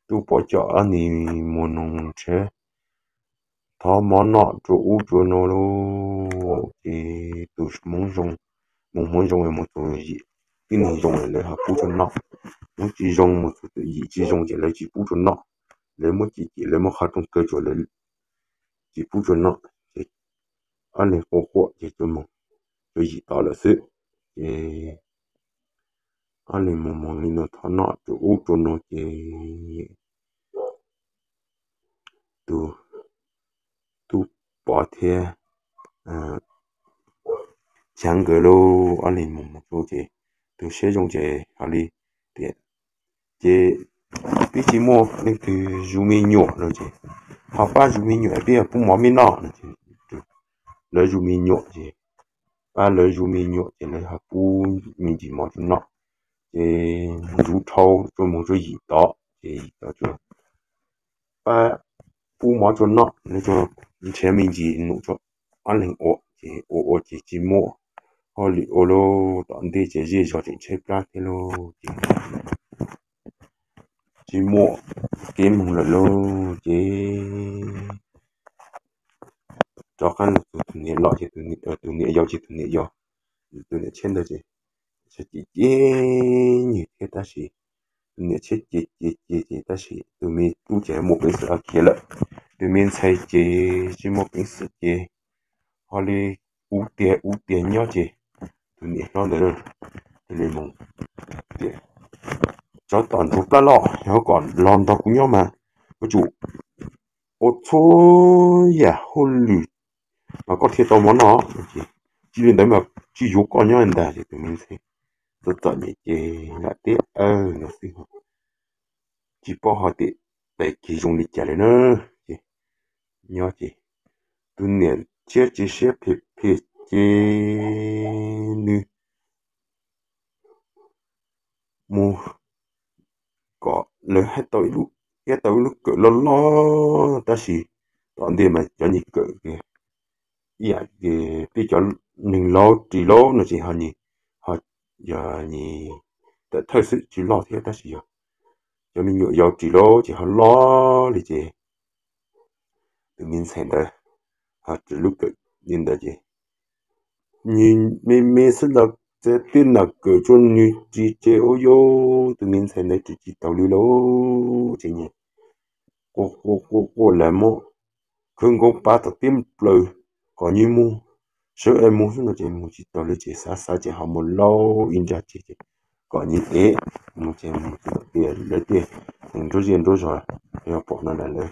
tub Pov coj ob niag muag noog tshav thov mov noj tsua ub tsua no lauj. Ces tus hmoov zoo, mus hmoov zoo mus txog yim tib neeg zoo lawv ho pub tsua noj, hmoov tsis zoo mus txog yim tsis zoo ces lawv tsis pub tsua noj, lawv muab cem cem lawv muab qhov rooj kaw tsua lawv tsis pub tsua noj ces ob leeg quaj quaj ces tsua mus tsua yim tod lawm xwb. Ces ob leeg mus mus li no thov noj tsua ub tsua no ces tus tub Pov thiab Cheev nkawd lauj, ob leeg mus mus tsua ces tus siab zoo ces ho li tias ces peb tsis muaj leej twg zus me nyuam no ces ho pab zus me nyuam peb pub mov me noj no ces lawv zus me nyuam ces pab lawv zus me nyuam ces lawv ho pub me ntsis mov tsua noj ces ntxuv dhau tsua mus tsua yim tod ces yim tod tsua pab pub mov tsua noj, lawv tsua nrhiav me ntsis num tsua ob leeg ua ces ua ua ces tsis muaj hauj lwm ua lauj, tom ntej ces zej zog tseem tshaib plab thiab lauj ces tsis muaj kev mus lawm lauj ces rov qab los tus niam los ces tus niam yau ces tus niam yau, tus niam tshiab ntawd ces txawm cem cem nws thiab tab sis tus niam tshiab cem cem cem ces tab sis tus me tub ces muaj peev xwm khiav lawm, tus me ntxhais ces tsis muaj peev xwm ces ho li ub tiag ub tiag nyob ces tus niam hlob ntawd thiaj li mus tias tsov tom ntug plab loj, yog kom los nrog kuv nyob mas kuv tsum ua txhua yam hauj lwm mas koj thiaj tau mov noj ces tsis li ntawd mas tsis yuav koj nyob ntag ces tus me ntxhais txom txom nyem ces lam teb aw no xwb, tsis paub hais tias pem kiag zoo li cas lawm na. Ces nyob ces tus niam tshiab tsis siab phem phem ces nws mus kom lawv thiaj tau ib lub kawm loj loj tab sis tom ntej mas cov niag kawm ib yam peb cov neeg laus ris laus no ces ho yog tawm thawj xwb tsis loj thiab tab sis yog cov me nyuam yaus ris laus ces ho loj li ces tus me ntxhais ntawd ho ris lub kawm li ntawd ces nws me me xwb los txawm tib nram kawm tsua nws ris ces ua yau tus me ntxhais ntawd ris tsis taus li lauj ces nws quaj quaj quaj quaj lawv muab khawb nkaub pab tom tib nplaws kom nws mus, sawv es mus xwb no ces mus tsis taus li ces xav xav ces ho mus lauj ib nrab tseg ces kom nws ev mus ces mus tsis taus tiag lawv tiag, nruab zej nruab zog yog pom no na lawv,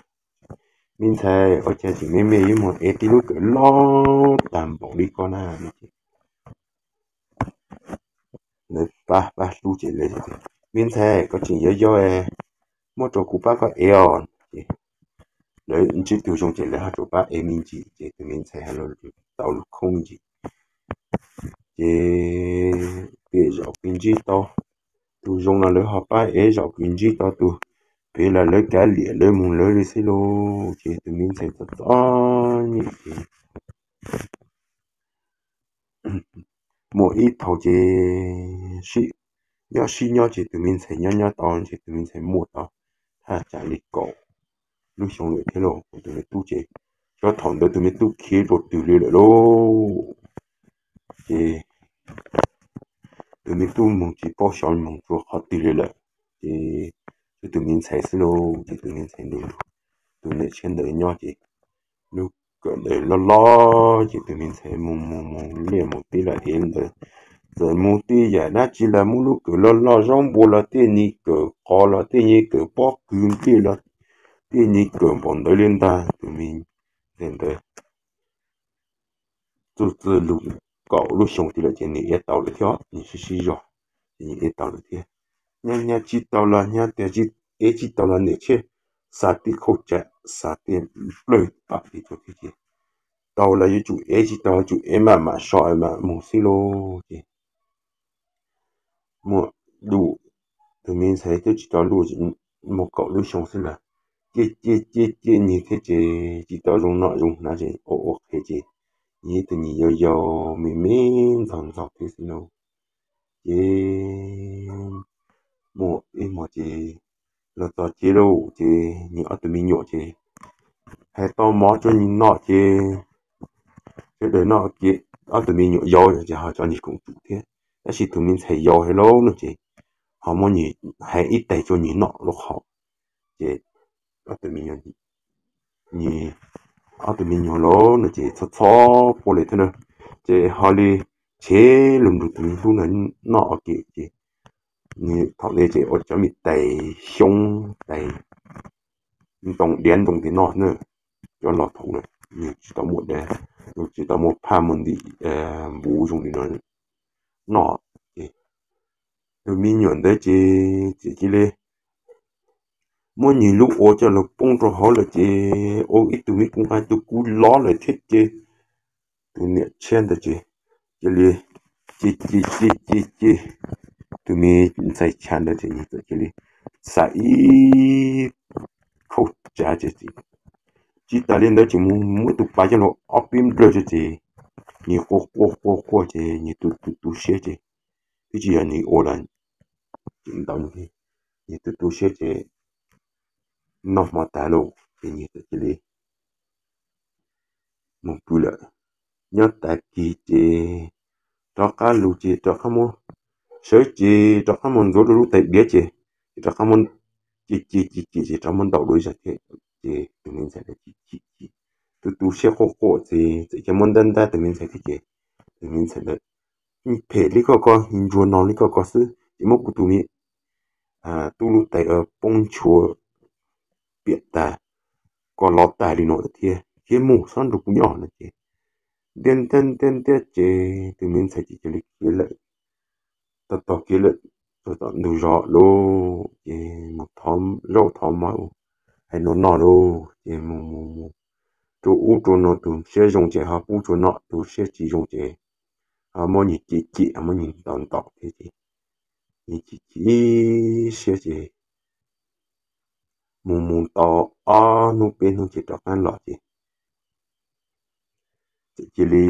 me ntxhais ua cas tseem me me yuav mus ev tib lub kawm loj tag npaum li ko na no ces lawv pab pab hlub ces lawv tias me ntxhais koj tseem yau yau, muab rau kuv pab koj ev os ces lawv ntsib tus zoo ces lawv ho rau pab ev me ntsis ces tus me ntxhais ho los tau lub khoom me ntsis ces tiam zaum kws ntsib tau tus zoo no lawv ho pab ev, zaum kws ntsib tau tus phem los lawv kav liam lawv mus lawv li xwb lauj ces tus me ntxhais txom txom nyem ces muaj ib thaum ces sib nyob sib nyob ces tus me ntxhais nyob nyob tau ces tus me ntxhais muaj tau thaj tsam li kaum lub xyoo lawm thiab lauj. Tus me tub ces, txog thaum ntawd tus me tub khiav dua twg li lawm lauj. Ces tus me tub mus tsis paub xyov mus rau qhov twg li lawm. Ces tus me ntxhais xwb lauj, ces tus me ntxhais nrog tus niam tshiab ntawd nyob ces lub kawm ntawd loj loj ces tus me ntxhais mus mus mus liaj mus teb los ev ntawd, txawm mus tej yam dab tsi los muab lub kawm loj loj, zaub npua los tej ni, kawm qos los tej ni, kawm pob kws nplej los tej ni, kawm npaum ntawd li ntag. Tus me ntxhais ntawd txuj txwj lug kaum lub xyoo tid lawm ces nws ev tau lawm thiab, nws sib sib zog ces nws ev tau lawm thiab. Nyab nyab tsis tau los nyab tias, ev tsis tau los niam tshiab xa tej khauj tsam, xa tej plawg pam li rau thiab ces tau los yuav tsum ev, tsis tau yuav tsum ev mam mam so mam mus xwb lauj. Ces muaj, tus me ntxhais twb tsis tau luaj, mus kaum lub xyoo xwb ntag, ciaj ciaj ciaj ciaj nws thiab ces tsis tau zoo noj zoo hnav ces ua ua qhev ces nws tus niam yau yau me me ntxaug ntxaug thiab xwb lauj. Ces muaj ib hmos ces los txog tsev lauj ces nws ob tug me nyuam ces hais tau mov rau nws noj ces sawv daws noj ces ob tug me nyuam yau ces ho cov nws koom tsum thiab, tab sis tus me ntxhais yau hais lauj no ces ho muab nws hais ib tais rau nws noj lub qhov ces ob tug me nyuam, nws ob tug me nyuam lauj no ces txhob txhob puab li thiab na, ces ho li tshev lug nrug tus me tub ntawd noj ua ke ces nws thaum ntawd ces ua cov me tais xyoob tais ntoo diav ntoo tis noj na, cov los thaum ntawd nws tsis tau muaj diav, nws tsis tau muaj phaj muaj ntim npuv zoo li no noj. Ces tus me nyuam ntawd ces txawm cia li muab nws lub ua coj los poob rau hauv lawm ces ua ib tug me kub nqaij tus kub loj lawm thiab ces tus niam tshiab ntawd ces cia li, ces ces ces ces ces tus me ntxhais chav ntawd ces nws txawm cia li xa ib khauj tsav ces tsis tas li ntawd ces mus muab tus pas coj los ob peb nplawg ces nws quaj quaj quaj quaj ces nws tu tu tu siab ces twb tsis yog nws ua los ces ntawd nws tu tu siab ces noj hmo tas lauj ces nws txawm cia li mus pw lawm. Nyob tas kis ces rov qab lug ces rov qab muab, sawv ces rov qab muab ntxuav rau lub tais diav ces, ces rov qab muab, ces ces ces ces ces rov muab ntaus dua ib zag thiab. Ces tus me ntxhais ntawd chim chim chim, tu tu siab quaj quaj ces txawm cia muab ntab ntab tus me ntxhais thiab ces tus me ntxhais ntawd phem li koj ko, ntsuag no li koj ko xwb ces muab kuv tus me tub lub tais poob nchuav piam tas, koj los tag li no lawm thiab, khiav mus txhob nrug kuv nyob no ces ntiab ntiab ntiab ntiab ces tus me ntxhais ces cia li khiav lawm. Tau tau khiav lawm txog tom ntug zos lauj ces mus thov zaub thov mov hais no noj lauj ces mus mus mus rau ub rau no, tus siab zoo ces ho pub rau noj, tus siab tsis zoo ces ho muab nws cem cem, muab nws ntaus ntaus thiab ces nws chim chim siab ces mus mus tau ob hnub peb hnub ces rov qab los ces txawm cia li,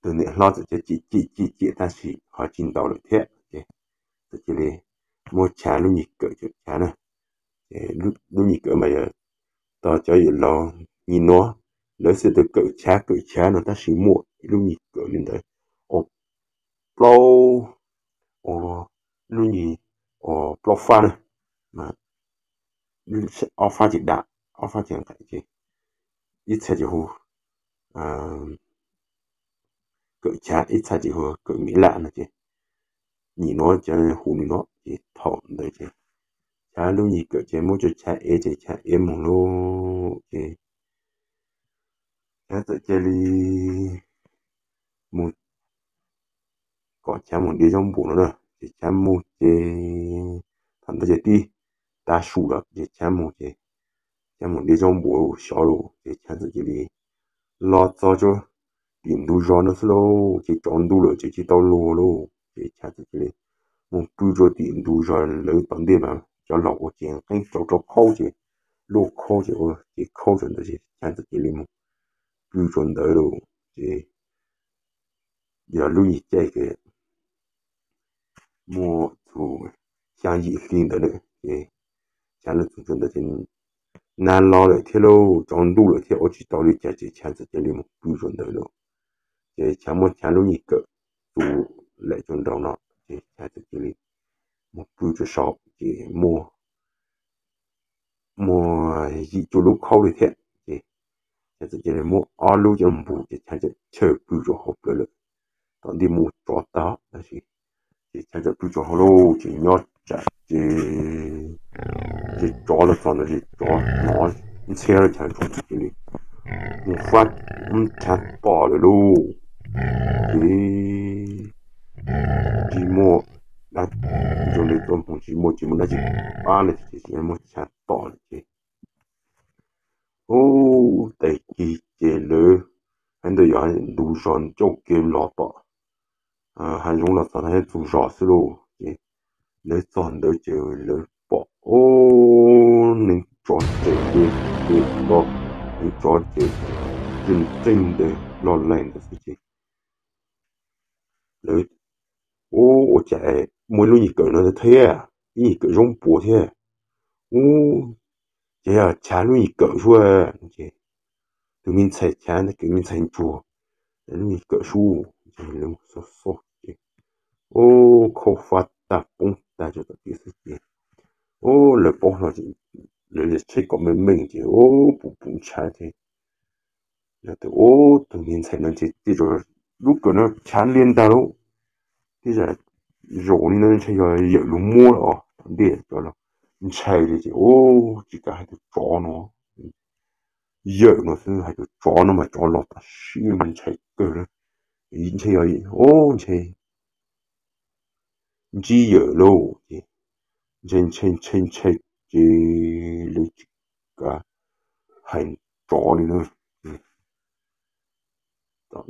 tus niam hlob txawm cia li cem cem cem tab sis ho tsis ntaus lawm thiab ces txawm cia li muab chav lub nyuag kawm, chav na, lub nyuag kawm mas yog tog cov yawm laus nyim nuav lawv xav tias kawm chav kawm chav no tab sis muaj ib lub nyuag kawm li ntawd ua plaub, ua lub nyuag ua plaub fab na, ob fab ces dam, ob fab ces nqaim ces ib txhia ces hu kawm chav, ib txhia ces hu kawm miv laj no ces nyim nuav cov hu li no ces thaum ntawd ces chav lub nyuag kawm ces muab rau chav ev ces chav ev mus lauj ces chav txawm cia li mus kom chav mus de zaub npua no na ces chav mus ces thaum ntawd ces tib tav su lawm ces chav mus ces chav mus de zaub npua xyov lauj ces chav txawm cia li los txog rau tim ntug zos no xwb lauj ces tsaus ntuj lawm ces tsis tau luag lauj ces chav txawm cia li mus pw rau tim ntug zos lawv tom ntej mas cov laus ua ces qeeb rau rau khaub ces luaj khaub ces ua ces khaub rau ntawd ces chav txawm cia li mus pw rau ntawd lauj ces yog lub nyuag caij ces muaj txug xyaa yim hli ntawd lawm ces Chav los txog ntawd ces nag los lawm thiab lauj, tsaus ntuj lawm thiab ua tsis tau li cas ces Chav txawm cia li mus pw rau ntawd lawm. Ces Chav muab Chav lub nyuag kawm txus laim rau nraud no, ces Chav txawm cia li mus pw rau saum ces muaj muaj yim cuaj lub khaub li thiab ces Chav txawm cia li muab ob lub coj mus npog ces Chav txawm chaw pw rau hauv plawv lawm. Tom ntej mus tsov tag tab sis ces Chav txawm pw rau hauv lauj, ces nyob tsam ces tsov los txog ntawd ces tsov hnov ntxhiab lawm Chav txawm cia li mus fab Chav tom lawm lauj. Ces tsis muaj dab, zoo li tuaj mus tsis muaj tsis muaj dab tsi pab li ces muab Chav tom lawm ces ub, tag kis ces lawv hais ntawd yog ntu zos ncauj ke los tom hav zoov los txog txug zos xwb lauj. Ces lawv txog ntawd ces lawv pom ub, neev tsov tseem nce nce los, neev tsov ces tseem tseej ntawd loj laim ntawd xwb ces lawv ub, ua cas muaj ib lub nyuag kawm no thiab, ib nyuag kawm zoo puas thiab. Ub, ces yog Chav lub nyuag kawm sub ces tus me ntxhais Chav ntawd, me ntxhais ntsuag, lub nyuag kawm sub ces lawv xauj xauj ces ub, khauj fab tag poob tag rau tom kev xwb ces ub, lawv paub hlo ces lawv tsheb kom meej meej ces ub, pum pum ntshai thiab. Lawv tias ub, tus me ntxhais no ces tej zaum lub kawm no Chav lia ntag lauj, tej zaum zaum li no ntshai yog yawm luag muab los tom ntej cov los ntshai li ces ub, tsis kam hais tus tsov no, yawm no xwb, hais tus tsov no mas tsov los tam sim no ntshai kawg li, ntshai yog ub, ntshai ntsib yawm lauj ces ntshai ntshai ntshai ntshai ces lawv tsis kam hais tsov li na. Tom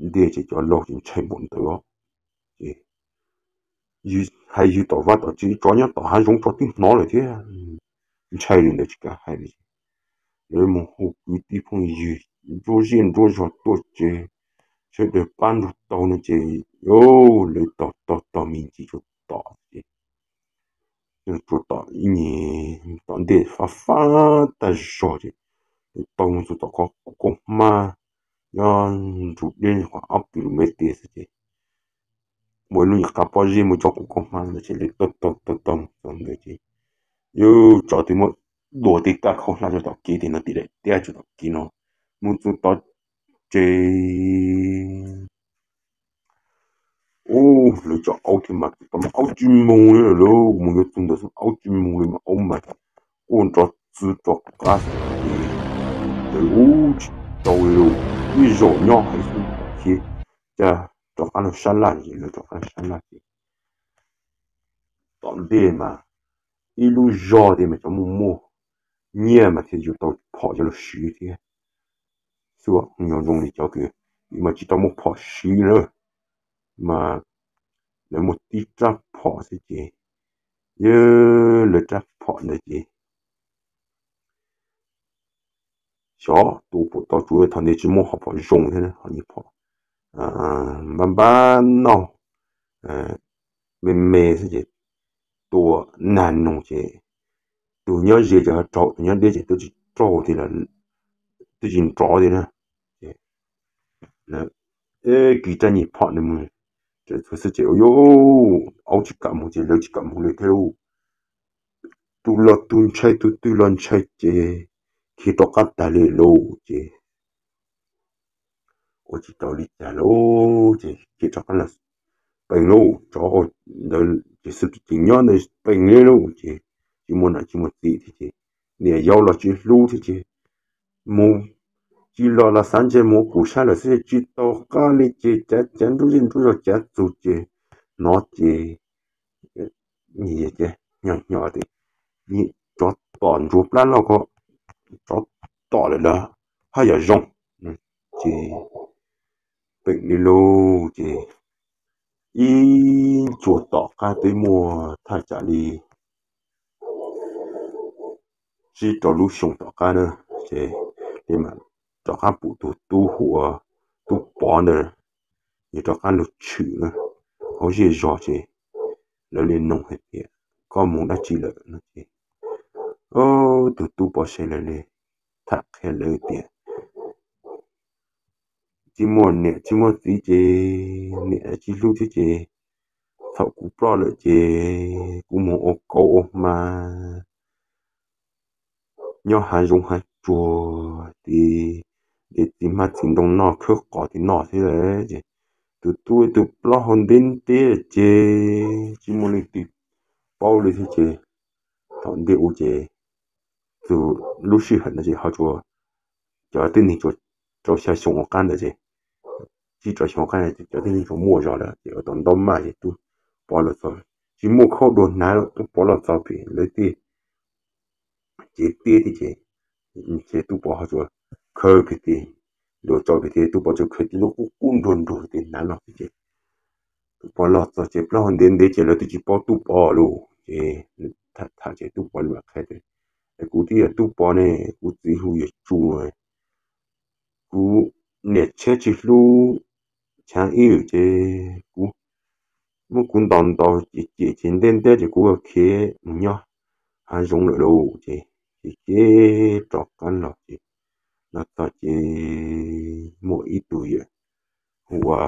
ntej ces cov laug ces ntshai npaum ntawd ces hais yws tom vaj tom tsev, tsov nyob tom hav zoov tsov twb hnov lawm thiab, ntshai li ntawd tsis kam hais li. Lawv mus hu kwv tij phooj ywg nruab zej nruab zog tuaj ces sawv daws pab nrug tau no ces lawv taug taug taug me ntsis rau tom ces tsuas tom ib nyuag tom ntej fab fab tag zog ces lawv taug mus txog tom qhov kuv kaub hmab nyob nrug deb qhov ob kis lus mev tiag xwb ces muaj ib lub nyuag qab pob zeb muaj cov kuv kaub hmab ntawd ces lawv taug taug taug taug mus txog ntawd ces yus tsov twb muab dua tej kaj khau hlab rau tom kev tiag no, tim daim tiab rau tom kev no mus txog tom ces ub, lawv tso aub thiab mas tau mas aub tsis mus li lawm lauj, mus yuav txog ntawd xwb aub tsis mus li mas aub mas quaj nrov txwv rov qab ces lawv ub tsis tau li lauj, ib zaug nyob hais xwb ces rov qab los sab laj ces lawv rov qab sab laj ces tom ntej mas ib lub zog tias mas cov muaj muaj nyiaj mas thiaj yuav tau phom coj los siv thiab. Xwb yog zoo li cov kws mas tsis tau muaj phom siv na, mas lawv muaj tib rab phom xwb ces yog lawv rab phom ntawd ces xyov tua puas tau, tsuas yog thaum ntawd tsis muaj hom phom zoo thiab, hom nyuag phom npab npab noj me me xwb ces tua nag noog ces tus nyob ze ces ho raug, tus nyob deb ces twb tsis raug tiag, twb tsis nrov tiag na. Ces lawv kis rab nyuag phom ntawd mus, txhua xwb ces ua yuav aub tsis kam mus ces lawv tsis kam mus li thiab lauj. Tus los tus ntshai tus twg los ntshai ces khiav rov qab tag li lauj ces ua tsis tau li cas lauj ces khiav rov qab los peem lauj, tsov ntawd ces xwb ces nyob ntawd peem li lauj ces tsis muaj nam tsis muaj txiv thiab ces niam yau los tsis hlub thiab ces mus tsis los los xav ntshe mus ua kuv sab lawm xwb tsis tau qab li ces cav cav nruab zej nruab zog cav txug ces hnov ces nyob nyob tias tsov tom ntsuav plab loj ko, tsov tom lawm lawm haj yam zoo ces peem li lauj ces ib ncua tom qab twb muaj thaj tsam li tsib rau lub xyoo tom qab na ces rov qab pum tus tub hu ua Tub Pov ntawd, nws rov qab lug tshwm na hauv zej zog ces lawv li noog hais tias, koj mus dab tsi lawm no ces tus tub Pov Sev lawv li tham qhia lawv tias, tsis muaj niam tsis muaj txiv ces niam tsis hlub thiab ces thaum kuv ploj lawm ces kuv mus ua kauv ua hma nyob hav zoov hav tsuag ti, de txiv hmab txiv ntoo noj khawb qos ti noj thiab lawm ces tus tub tus plaub hau ntev ntev ces tsis muaj leej twg paub li thiab ces thaum ntej ua ces tus lub sij hawm ntawd ces ho tsuas cov tib neeg tsuas rau xya xyoo ua qab ntawd ces tsib rau xyoo ua qab cov tib neeg tsuas muaj zog lawm ces ua tau ntaub maj ces tub Pov los txog tsis muaj khaub dua hnav, tub Pov los txog pem lawv tej cev tiab thiab ces, ces tub Pov ho tsuas khaws pem tes, luag tso pem tes tub Pov tsuas khaws tib lub qub qub nruag nruag tes hnav no xwb ces tub Pov los txog ces plaub hau ntev ntev ces lawv twb tsis paub tub Pov lawm ces tham tham ces tub Pov li mam qhia tias, es kuv twb yog tub Pov ne, kuv txiv hu yawg Tsu, kuv niam tshiab tsis hlub, chav ib ces kuv muab kuv ntaus ntaus ces cem ces nteb nteb ces kuv khiav mus nyob hav zoov lawm lauj ces, ces ces rov qab los ces los txog ces muaj ib tug yawg hu ua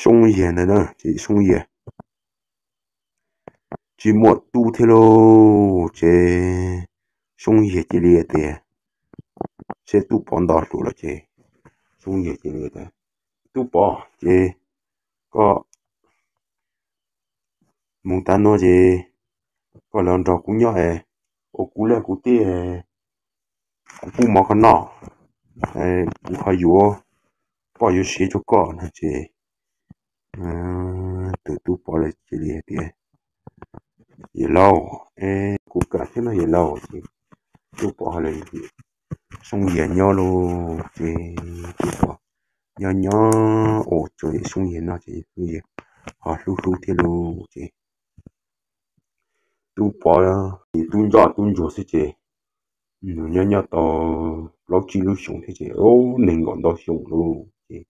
Soob Yias ntawd na ces Soob Yias tsis muaj tub thiab lauj ces Soob Yias cia li tias, saib tub Pov nto hluas los ces Soob Yias cia li tias, tub Pov ces koj mus tav no ces koj los nrog kuv nyob es ua kuv liaj kuv teb, kuv pub mov koj noj, kuv ho yuav poj yuav sev rau koj no ces tus tub Pov lawv cia li hais tias, yawg laus, kuv kam thiab no yawg laus ces tub Pov ho li Soob Yias nyob lauj ces tub Pov nyob nyob ua tsaug Soob Yias no ces Soob Yias ho hlub hlub thiab lauj ces tub Pov ces tub ntsoj tub ntsuag xwb ces nws nyob nyob tau plaub tsib lub xyoos thiab ces nees nkaum ntau xyoo lauj ces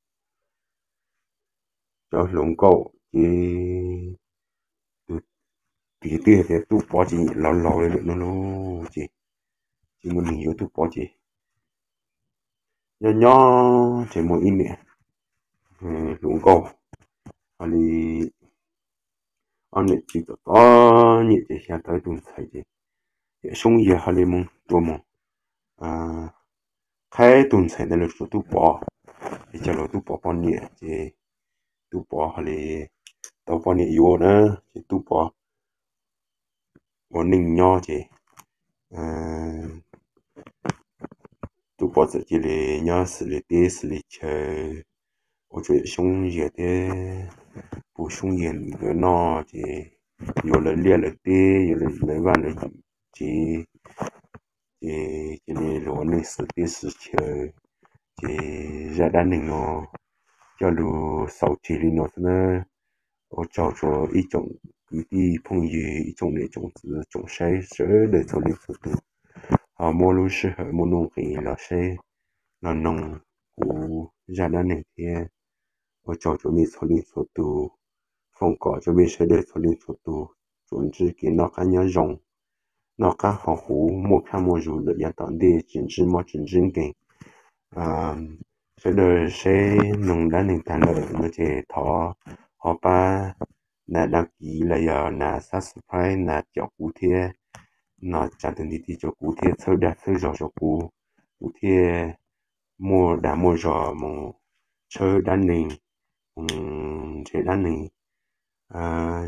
cov hluas nkauj ces tus twb hais tias tub Pov ces los laus li lawm no lauj ces tsis muaj neeg yuav tub Pov ces nyob nyob ces muaj ib niam hluas nkauj ho li ob niam txiv txom txom nyem ces xyov tau ib tug ntxhais ces yawm Soob Yias ho li mus rua mus qhaib tus ntxhais ntawd los rau tub Pov, es coj los tub Pov poj niam ces tub Pov ho li tau poj niam yuav na ces tub Pov ua neej nyob ces tub Pov txawm cia li nyob xws li teb xws li chaw, ua rau yawm Soob Yias thiab pug Soob Yias nkawd noj ces yuav lawv liaj lawv teb, yuav lawv vaj lawv tsev ces cia li los ua neej xws teb xws chaw ces zaj dab neeg no coj lug xaus tseg li no xwb na. Ua tsaug rau ib tsoom kwv tij phooj ywg, ib tsoom niam tsoom txiv tsoom saib sawv daws txhua leej txhua tus ho muab lub sij hawm muaj nuj nqis los saib los noog kuv zaj dab neeg thiab. Ua tsaug rau mej txhua leej txhua tus, foom kom rau mej sawv daws txhua leej txhua tus tsuas ntsib kev noj qab nyob zoo, noj qab haus huv, muaj khab muaj nus lawm yav tom ntej, tsis ntsib mob tsis ntsib nkeeg. Sawv daws saib noog dab neeg tag lawm no ces thov ho pab nas dag kiv los yog nas subscribe nas caum kuv thiab, no tsa tus ntiv tis rau kuv thiab txhawb dag txhawb zog rau kuv, kuv thiaj muaj dag muaj zog mus tshawb dab neeg, mus nrhiav dab neeg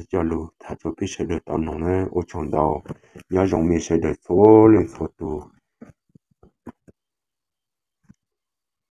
coj lug tham rau peb sawv daws tau noog na. Ua tsaug ntau, nyob zoo mej sawv daws txhua leej txhua tus.